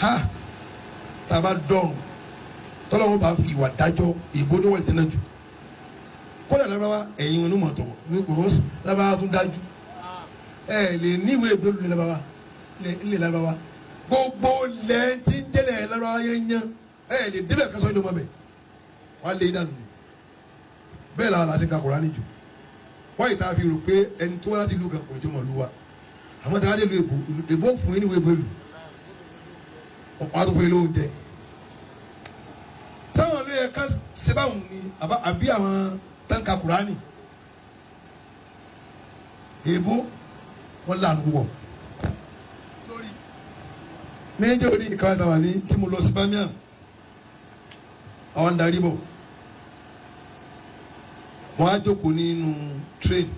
Ha, tá a bá dọ̀rùn, tọ́lọ́wọ́n bá fi ìwà dájọ́, ìbò ní wọ́n lè tẹ́lẹ̀ jù. Kódà lábáwá ẹ̀yin wọn ní mọ̀ tọ̀ ní kò rọ́ọ̀sì lábáwá tún dájú. Ẹ lè níwèé ìgbélú ní lábáwá ní lábáwá gbogbo lẹ́ẹ̀tí ń jẹ́lẹ̀ lábáwá yẹn yẹn. Ẹ lè débẹ̀ kásán ní ọmọ bẹ̀ wọ́n á lé dànù. Bẹ́ẹ̀ làwọn àti ka Kùránì jù wọ́n yìí tá a fi rò pé ẹni tó wá láti ìlú kan kò ní jọmọ̀ lù wa. Àmọ́ tá a dé lu èbó, èbó fún yín níwèé ìgbélú, ọ̀pọ̀ àtúntò yín lóúnjẹ sáwọn ló yẹ ká ṣe báwọn ni àbí àwọn tánka Kùránì. Èbó wọn lànà púpọ̀ sórí méjì òní ìkàwé àtàwà ní tí mo lọ sí Bamiyan. Àwọn ń darí bọ̀, wọ́n á jókòó nínú train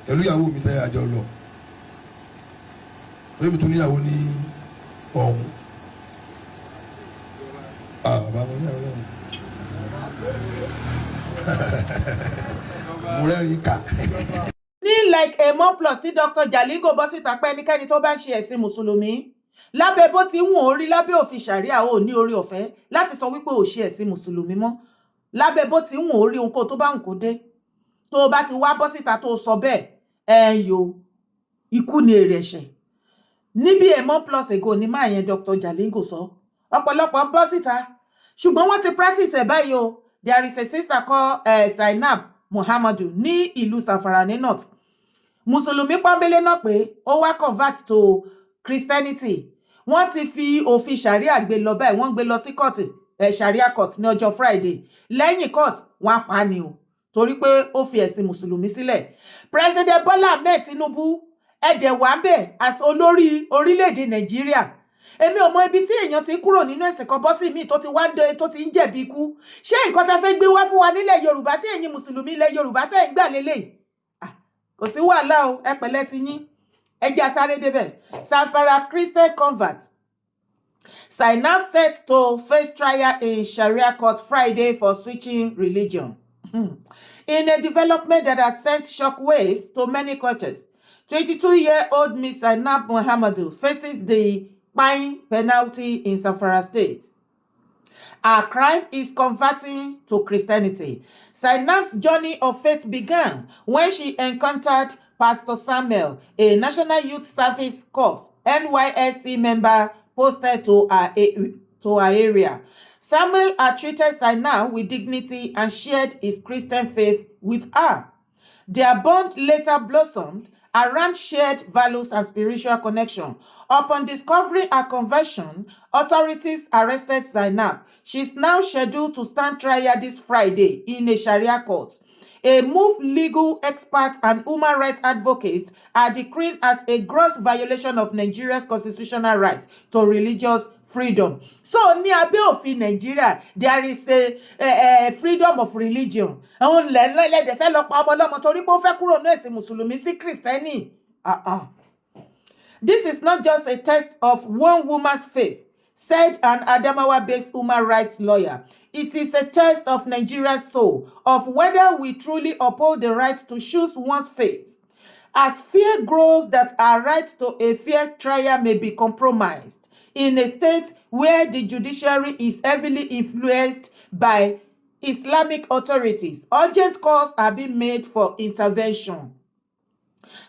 pẹ̀lú ìyàwó mi tẹ́ àjọ lọ lórí mi tún níyàwó ní ọ̀hún. Ah, bàbá, mo níyàwó lọ́hùn, mo rẹ́rìn-ín kà. Ní like a month plus sí Dr. Jalingo bọ́ síta pé ẹnikẹ́ni tó bá ń ṣe ẹ̀sìn mùsùlùmí, lábẹ́ bó ti ń wọ̀n orí lábẹ́ òfin ṣàríà, ò ní orí ọ̀fẹ́ láti sọ wípé ò ṣe ẹ̀sìn mùsùlùmí mọ́. Lábẹ́ bó ti ń wọ̀n orí, ohunkóhun tó bá ń kó dé, tó o bá ti wá bọ́ síta tó o sọ bẹ́ẹ̀, ẹ yo ikú ni èrè ẹ̀ṣẹ̀. Níbi a month plus ago ní máa yẹn Dr. Jalingo sọ, ọ̀pọ̀lọpọ̀ bọ́ síta, ṣùgbọ́n wọ́n ti practice ẹ̀ báyìí o. There is a sister called Zainab Muhammadu ní ìlú Zamfara ní north. Mùsùlùmí pọ́nbélé náà pé ó wá convert to Christianity. Wọ́n ti fi òfin sharia gbé lọ báyìí. Wọ́n gbé lọ sí court, sharia court ní ọjọ́ Friday. Lẹ́yìn court, wọ́n á pa á ni o, torí pé ó fi ẹ̀sìn mùsùlùmí sílẹ̀. President Bola Ahmed Tinubu, ẹ̀dẹ̀ wà ń bẹ̀ as olórí orílẹ̀-èdè Nàìjíríà. Èmi ò mọ ibi tí èèyàn ti kúrò nínú ẹ̀sìn kan bọ́ sí míì tó ti wá ń dé tó ti ń jẹ̀bi ikú. Ṣé nǹkan tẹ́ fẹ́ gbé wá fún wa nílẹ̀ Yorùbá, tí ẹ̀yin mùsùlùmí ilẹ̀ Yorùbá tẹ́ ń gbà lélẹ̀? Kò sí wàhálà o. Ẹ pẹ̀lẹ́ ti yín, ẹ jẹ́ asáré débẹ̀. Zamfara Christian convert Zainab set to face trial in Sharia court Friday for switching religion. In a development that has sent shockwaves to many cultures, 22-year-old Miss Zainab Muhammadu faces the fine penalty in Zamfara State. Her crime is converting to Christianity. Zainab's journey of faith began when she encountered Pastor Samuel, a National Youth Service Corps NYSC member posted to her area. Samuel had treated Zainab with dignity and shared his Christian faith with her. Their bond later blossomed around shared values and spiritual connection. Upon discovering her conversion, authorities arrested Zainab. She is now scheduled to stand trial this Friday in a Sharia court, a move legal experts and human rights advocates are decreeing as a gross violation of Nigeria's constitutional right to religious freedom. So ní abẹ́ òfin Nàìjíríà, there is a freedom of religion. Àwọn lẹ́lẹ́dẹ̀ fẹ́ lọ pa ọmọ ọlọ́mọ torí pé ó fẹ́ kúrò ní ẹ̀sìn mùsùlùmí sí kìrìsìtẹ́nì. Uh-uh. "This is not just a test of one woman's faith," said an Adamawa-based human rights lawyer. "It is a test of Nigeria's soul, of whether we truly uphold the right to choose one's faith." As fear grows that our right to a fair trial may be compromised in a state where the judiciary is heavily influenced by Islamic authorities, urgent calls are being made for intervention.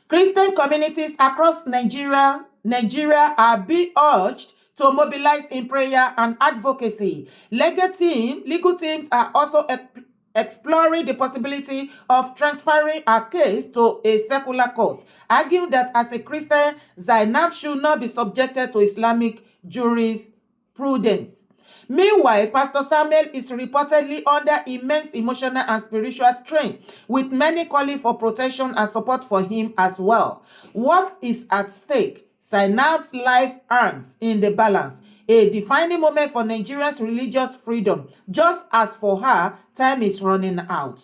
Christian communities across Nigeria are being urged to mobilize in prayer and advocacy. Legal teams are also exploring the possibility of transferring a case to a secular court, arguing that as a Christian, Zainab should not be subjected to Islamic jurisprudence. Meanwhile, Pastor Samuel is reportedly under immense emotional and spiritual strain, with many calling for protection and support for him as well. What is at stake? Zainab's life hangs in the balance, a defining moment for Nigerians' religious freedom. Just as for her, time is running out.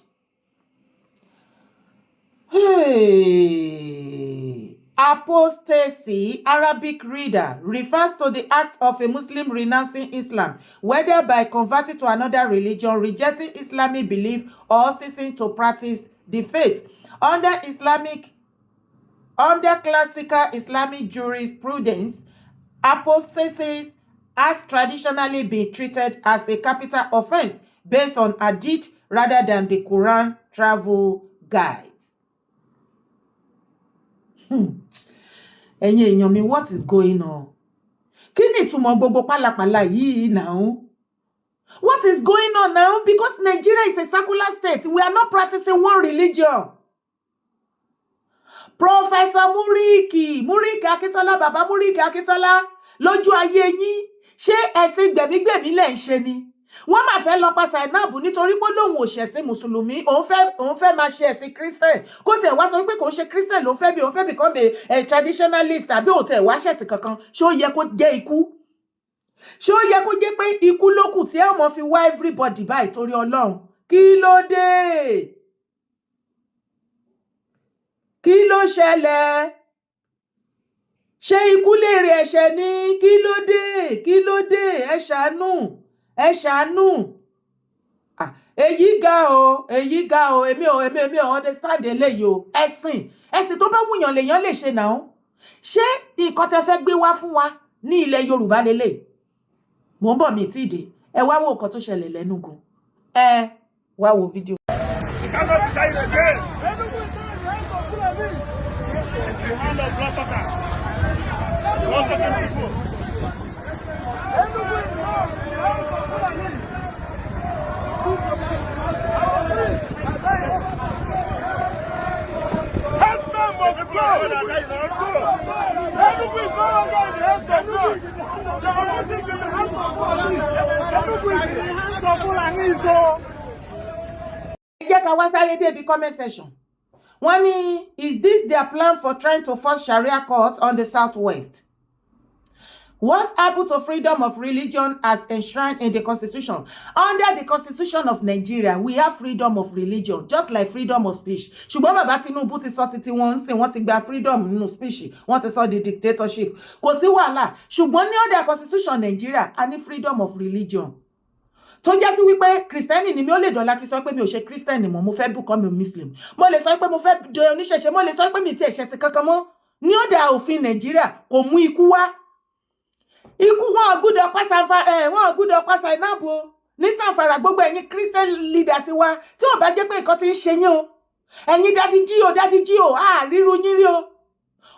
Hey. Apostasy, Arabic reader, refers to the act of a Muslim renouncing Islam, whether by converting to another religion, rejecting Islamic belief, or ceasing to practice the faith. Under classical Islamic jurisprudence, Apostasy has traditionally been treated as a capital offence based on hadith rather than the Quran travel guides. Ẹ̀yin èèyàn mi, what is going on? Kí ni ìtumọ̀ gbogbo pálapàla yìí now? What is going on now? Because Nigeria is a secular state. We are not practicing one religion. Professor Muriki, Muriki Akíntola, bàbá Muriki Akíntola, lójú ayé yín, ṣé ẹ̀sìn gbẹ̀mígbẹ̀mí lẹ̀ ń ṣe ni? Wọ́n máa fẹ́ lọ pa Zainab nítorí pé lóun ò ṣẹ̀sìn mùsùlùmí, òun fẹ́ máa ṣe ẹ̀sìn Christian. Kó tiẹ̀ wá sọ wípé kò ń ṣe Christian ló fẹ́ bí òun fẹ́ become a traditionalist àbí òun tẹ̀ wá ṣẹ̀sìn kankan, ṣé ó yẹ kó jẹ́ ikú? Ṣé ó yẹ kó jẹ́ pé ikú ló kù tí ẹ mọ̀ fi wá everybody báyìí torí Ọlọ́run? Kí ló dé? Kí ló ṣẹlẹ̀? Ṣé ikú lèrè ẹ̀ṣẹ̀ ni? Kí ló dé? Kí ló dé? Ẹ ṣàánú, ẹ ṣàánú. Ah, èyí ga o, èyí ga o. Èmi ò understand eléyìí o. Ẹ̀sìn tó bá wùyàn lèèyàn lè ṣe náà. Ṣé nǹkan tẹ́ fẹ́ gbé wá fún wa ní ilẹ̀ Yorùbá lélẹ̀? Mò ń bọ̀, mi tí ì dé. Ẹ wá wo nǹkan tó ṣẹlẹ̀ lẹ́nugun. Ẹ wá wo fídíò. Cannot be dying again. The hand of bloodsuckers. Bloodsucking people. Enugu is now in the hands of Fulani. Our priests are dying. Herdsmen must go. Enugu is no longer in the hands of God. They are already in the hands of Fulani. Enugu is in the hands of Fulani. So. Ẹ jẹ́ ká wá sáré débi comment section. Wọ́n ní, "Is this their plan for trying to force Sharia court on the southwest? What happened to freedom of religion as enshrined in the constitution?" Under the Constitution of Nigeria, we have freedom of religion, just like freedom of speech. Ṣùgbọ́n bàbá Tinubu ti sọ títí wọn ń sìn, wọ́n ti gba freedom nínú speech, wọ́n ti sọ di dictatorship. Kò sí wàhálà. Ṣùgbọ́n ní under Constitution Nigeria, a ní freedom of religion tó jẹ́ sí wípé Kristẹni ni mi, ó lè dọ̀la kí sọ pé mi ò ṣe Kristẹni mọ́, mo fẹ́ become a Muslim. Mo lè sọ pé mo fẹ́ di oníṣẹ̀ṣe. Mo lè sọ pé mi ti ẹ̀ṣẹ̀ sí kankan mọ́. Ní ọ̀dà òfin Nàìjíríà, kò mú ikú wá. Ikú wọn ò gbúdọ̀ pa Sanfara ẹ̀, wọn ò gbúdọ̀ pa Zainab o ní Sanfara. Gbogbo ẹ̀yin Christian leaders wa, tí ò bá jẹ́ pé nǹkan ti ń ṣe yín o, ẹ̀yin Daddy G.O, Daddy G.O, àríru yín rí o.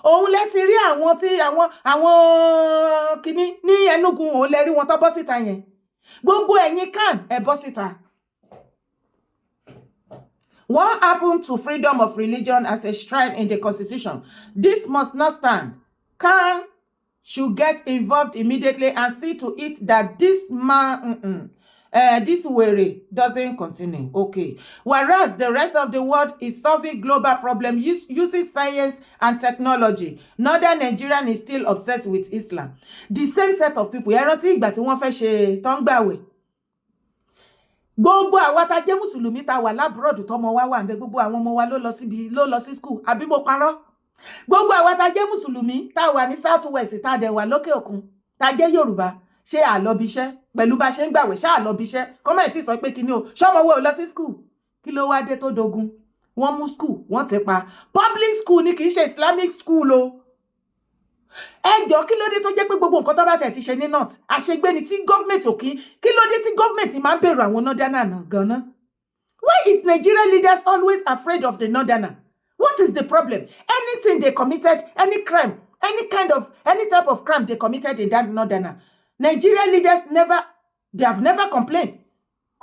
Òun lẹ ti rí àwọn tí àwọn kìíní ní Enugu, òun lẹ rí wọn tó bọ́ síta yẹn. Gbogbo ẹ̀yin kan, ẹ bọ́ síta. What happened to freedom of religion as enshrined in the constitution? This must not stand. CAN should get involved immediately and see to it that this man, this worry doesn't continue. Okay. Whereas the rest of the world is solving global problems using science and technology, Northern Nigerian is still obsessed with Islam. The same set of people. Ẹ rántí ìgbà tí wọ́n fẹ́ ṣe tó ń gbàwẹ̀, gbogbo àwa tá jẹ́ mùsùlùmí tá wà l'abroad, tọmọ wa wà níbẹ̀, gbogbo àwọn ọmọ wa ló lọ síbi, ló lọ sí school, àbí mo parọ́? Gbogbo àwa tá jẹ́ mùsùlùmí tá wà ní south west, tá dẹ̀ wà lókè òkun, tá jẹ́ Yorùbá, ṣé àlọ́bíṣẹ́ pẹ̀lú bá ṣe ń gbàwẹ̀? Ṣá àlọ́bíṣẹ́ kọ́mẹ̀ntì sọ pé kíní o, ṣọ́mọ wo ò lọ sí school? Kí ló wá dé tó dogun? Wọ́n mú school, wọ́n ti pa. Public school ni, kì í ṣe Islamic school o. Ẹ jọ, kí ló dé tó jẹ́ pé gbogbo nǹkan tó bá tẹ̀ ti ṣe ní north, àṣegbé ni tí gọ́ọ̀mẹ̀ntì ò kí? Kí ló dé tí gọ́ọ̀mẹ̀ntì máa ń bẹ̀rù àwọn northerner náà gan-an? Why is Nigerian leaders always afraid of the northerner? What is the problem? Anything they committed, any crime, any kind of, any type of crime they committed in that northerner, Nigerian leaders never, they have never complained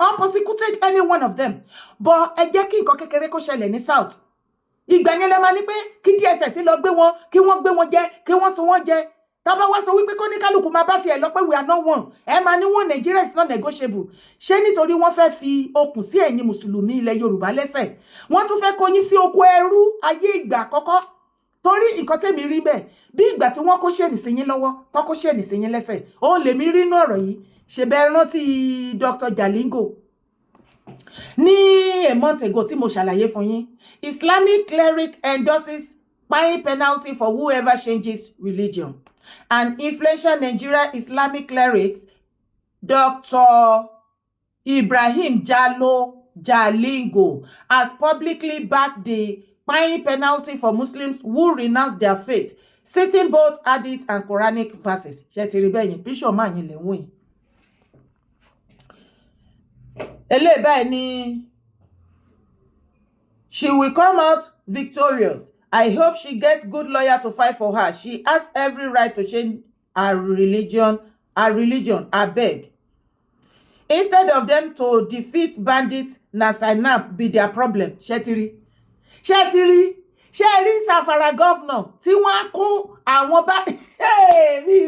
or prosecuted any one of them. But ẹ jẹ́ kí nǹkan kékeré kó ṣẹlẹ̀ ní south, ìgbà yẹn lẹ máa ní pé kí DSS lọ gbé wọn, kí wọ́n gbé wọn jẹ, kí wọ́n sun wọ́n jẹ. Tábà wá sọ wípé kó ní kálukú máa bá tiẹ̀ lọ pé we are not one, ẹ máa ní one Nigeria is not negotiable. Ṣé nítorí wọ́n fẹ́ fi okùn sí ẹ̀yin mùsùlùmí ilẹ̀ Yorùbá lẹ́sẹ̀, wọ́n tún fẹ́ kó yín sí oko ẹrú ayé ìgbà àkọ́kọ́? Torí nǹkan tẹ́mi rí bẹ́ẹ̀, bí ìgbà tí wọ́n kó chain sí yín lọ́wọ́, tó kó chain sí yín lẹ́sẹ̀, òun lèmi rí inú ọ̀rọ̀ yìí. Ṣe bẹ́ẹ̀ rántí Dr. Jalingo ní a month ago tí mo ṣàlàyé fún yín? "Islamic cleric endorses paying penalty for whoever changes religion." An influential Nigerian Islamic cleric, Dr. Ibrahim Jalo Jalingo, has publicly backed the paying penalty for Muslims who renounce their faith. Citing both Hadith and Quranic verses. Ṣe ti rí bẹ́ẹ̀ yẹn? Bishop máa yín lè wò yín. Eléyìí báyìí ni, "She will come out victorious. I hope she gets good lawyer to fight for her. She has every right to change her religion, abeg. Instead of them to defeat bandits, na Zainab be their problem." Ṣé ti rí? Ṣé ti rí? Ṣé rí Zamfara governor tí wọ́n á kó àwọn bá mi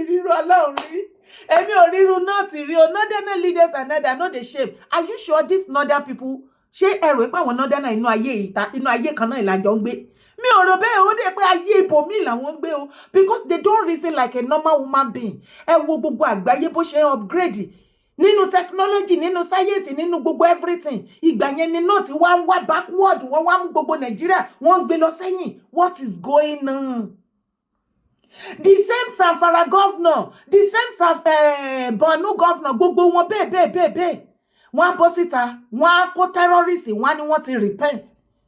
ríru? Ọlọ́run rí, èmi ò ríru náà ti rí o. Northern leaders and others no dey shame. Are you sure these northern people, ṣé ẹ rò pé àwọn northern inú ayé ìta, inú ayé kan náà ìlàjọ ń gbé? Mi ò rò bẹ́ẹ̀. Ó dé pé ayé ibòmíì làwọn ń gbé o, because they don't reason like a normal human being. Ẹ wo gbogbo àgbáyé bó ṣe upgrade nínú technology, nínú science, nínú gbogbo everything. Ìgbà yẹn ni náà tí wọ́n wá backward, wọ́n wá mú gbogbo Nàìjíríà, wọ́n ń gbé lọ sẹ́yìn. What is going on? The same Zamfara governor, the same Borno governor, gbogbo wọn bẹ́ẹ̀ bẹ́ẹ̀ bẹ́ẹ̀ bẹ́ẹ̀, wọ́n á bọ́ síta, wọ́n á kó terrorist, wọ́n á ní wọ́n ti repent,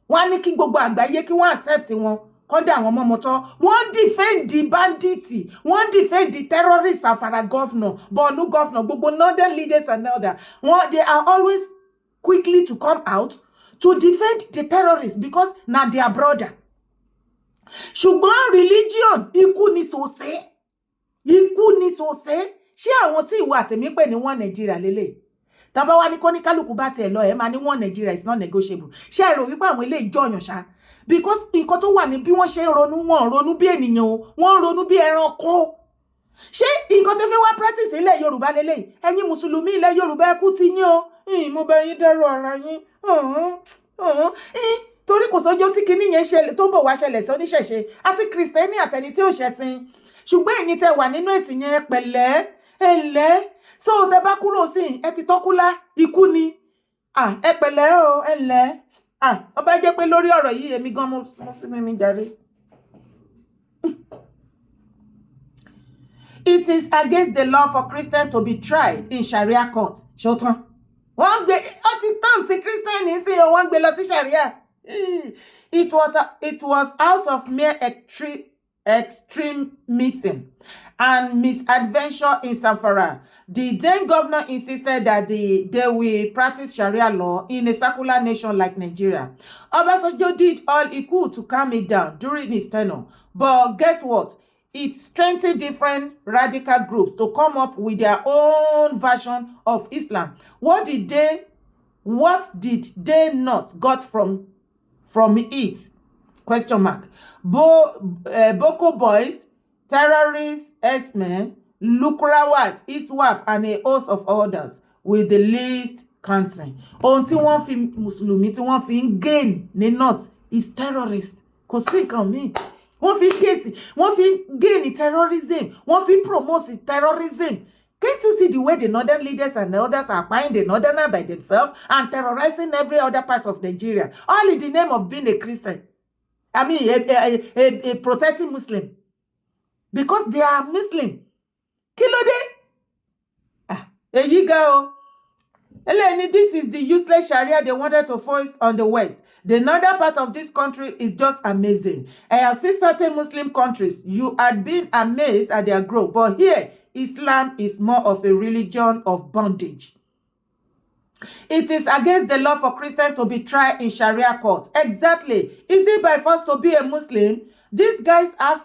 wọ́n á ní kí gbogbo àgbáyé kí wọ́n accept wọn, kọ́dà àwọn mọ́mọ́tọ́. Wọ́n defend bandit, wọ́n defend terrorist. Zamfara governor, Borno governor, gbogbo northern leaders and others, wọ́n, they are always quickly to come out to defend the terrorists because na their brother. Ṣùgbọ́n religion, ikú ni sòsé, ikú ni sòsé. Ṣé àwọn tí ìwọ àtẹ̀mí pè ní wọ́n Nàìjíríà lélẹ̀, tàbá wá ní kóníkálukú bá tiẹ̀ lọ, ẹ̀ máa ní wọ́n Nàìjíríà is not negotiable. Ṣé ẹ rò wípé àwọn ilé ìjọyàn ṣá? Because nǹkan tó wà ní bí wọ́n ṣe ń ronú, wọ́n ń ronú bí ènìyàn o, wọ́n ń ronú bí ẹranko. Ṣé nǹkan tó fẹ́ wá practice ilẹ̀ Yorùbá lélẹ̀? Ẹ̀yin mùsùlùmí ilẹ̀ Yorùbá, ẹ kú ti yín o. Mo bẹ yín dẹ́rù ara yín, torí kò sọ́jọ́ tí kinní yẹn ṣẹlẹ̀ tó ń bọ̀ wá ṣẹlẹ̀ sí oníṣẹ̀ṣe àti kìrìsìtẹ́nì àtẹni tí ò ṣẹ̀sìn. Ṣùgbọ́n ẹ̀yin tẹ́ wà nínú ẹ̀sìn yẹn, pẹ̀lẹ́ ẹ̀lẹ́. So tẹ́ bá kúrò sí ẹ ti tọ́kúlá ikú ni. Ẹ pẹ̀lẹ́ o, ẹ̀lẹ́. Ó bá jẹ́ pé lórí ọ̀rọ̀ yìí, èmi gan mo sí mímí jàre. It is against the law for Christians to be tried in Sharia court. Ṣótán, wọ́n gbé ó ti tán sí Christian sí o, wọ́n gbé lọ sí Sharia. It was out of mere extremism and misadventure in Zamfara. The then governor insisted that they will practice Sharia law in a secular nation like Nigeria. Obasanjo did all he could to calm it down during his tenure. But guess what? It strengthened different radical groups to come up with their own version of Islam. What did they not got from it? Question mark. Boko Boys, terrorists, herdsmen, Lukurawas, ISWAP, and a host of others, with the least counting. Ohun tí wọ́n fi mùsùlùmí tí wọ́n fi ń gain ní north is terrorist. Kò sí nǹkan míì. Wọ́n fi ń gain, wọ́n fi ń gain terrorism, wọ́n fi ń promote terrorism. Can't you see the way the northern leaders and elders are buying the northerner by themselves and terrorizing every other part of Nigeria, all in the name of being a Christian? I mean, a protecting Muslim. Because they are Muslim. Kí ló dé? Ah, èyí ga o. Eléyìí ni, "This is the useless Sharia they wanted to foist on the West. The northern part of this country is just amazing. I have seen certain Muslim countries. You had been amazed at their growth. But here, Islam is more of a religion of bondage. It is against the law for Christians to be tried in Sharia court." Exactly. Is it by force to be a Muslim? These guys have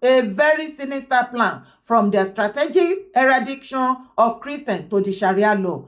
a very sinister plan, from their strategic eradication of Christians to the Sharia law.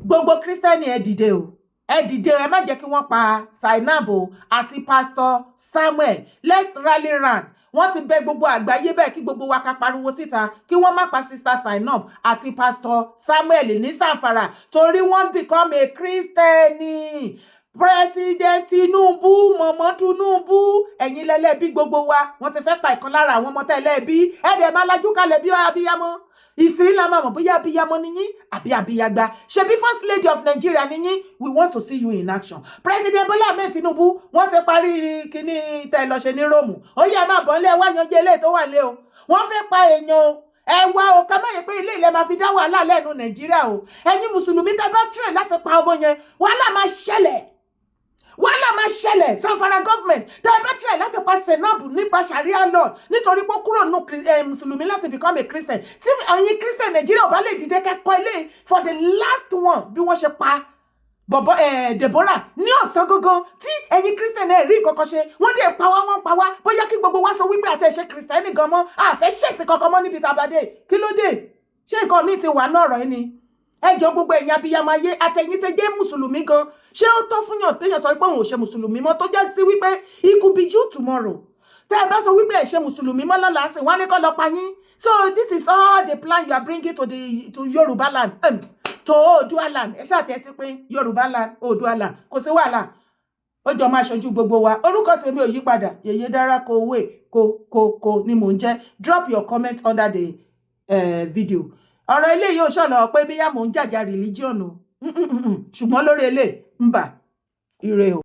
Gbogbo Christian, ẹ dìde o, ẹ dìde o, ẹ má jẹ́ kí wọ́n pa Zainab o àti Pastor Samuel. Let's rally round. Wọ́n ti bẹ gbogbo àgbáyé bẹ́ẹ̀ kí gbogbo wa ká pariwo síta kí wọ́n má pa Sister Zainab àti Pastor Samuel ní Zamfara, torí wọ́n become a Christian. President Tinubu, mọ̀mọ́ Tinubu, ẹ̀yin lẹ́lẹ́bí gbogbo wa. Wọ́n ti fẹ́ pa ìkan lára àwọn ọmọ tẹ́lẹ̀ bí ẹ̀ẹ́dẹ̀ máa lajú kalẹ̀ bí abiyamọ. Ìsìn la máa mọ̀ bóyá abiyamọ ni yín àbí abiyagba. Ṣebí first lady of Nigeria ni yín? We want to see you in action. President Bola Ahmed Tinubu, wọ́n ti parí kíní tẹ́ lọ ṣe ní Róòmù. Ó yẹ máa bọ̀ nílé wá yanjú eléyìí tó wà lé o. Wọ́n fẹ́ pa èèyàn o, ẹ wá o. Ká má yẹ pé ilé ilẹ̀ máa fi dá wàhálà lẹ́nu Nàìjíríà o. Ẹ̀yin mùsùlùmí, tẹ́ bá tẹ̀ láti pa ọmọ yẹn, wàhálà máa ṣẹlẹ̀. Wàhálà máa ṣẹlẹ̀. Zamfara government, tẹ́ ẹ bá try láti pa Zainab nípa Sharia law nítorí pé ó kúrò nínú mùsùlùmí láti become a Christian, tí ẹ̀yin Christian Nàìjíríà ò bá lè dìde kẹ́kọ̀ọ́ ilé for the last one, bí wọ́n ṣe pa bọ̀bọ̀ Deborah ní ọ̀sán gangan, tí ẹ̀yin Christian ẹ̀ rí nǹkan kan ṣe, wọ́n dẹ̀ pa wá, wọ́n pa wá. Bóyá kí gbogbo wa sọ wípé àti ẹ̀ṣẹ̀ Christian gan mọ́, àfẹ́ ṣẹ̀sìn kankan mọ́ níbi tá a bá dé. Kí ló dé? Ṣé nǹkan míì ti wà náà ọ̀rọ̀ yìí ni? Ẹ jọ, gbogbo ẹ̀yin abiyamọ ayé, àtẹ̀yin tẹ́ jẹ́ mùsùlùmí gan, ṣé ó tọ́ fún yàn téèyàn sọ pé òun ò ṣe mùsùlùmí mọ́, tó jẹ́ sí wípé it could be you tomorrow? Tẹ́ ẹ bá sọ wípé ẹ ṣe mùsùlùmí mọ́ lọ́la sí, wọ́n á ní kó lọ pa yín. So this is all the plan you are bringing to Yorùbá land, to Oòduà land. Ẹ ṣáà tí ẹ ti pín Yorùbá land, Oòduà land, kò sí wàhálà, ó jọ máa ṣojú gbogbo wa. Orúkọ tèmi ò yí padà, Yèyé Dára Kowé ko ko ko ni mò ń jẹ́. Drop your comment under the video. Ọ̀rọ̀ eléyìí ò ṣọ̀nà pé bíyà mò ń jàjà religion o, ṣùgbọ́n lórí eléyìí ń bà ire o.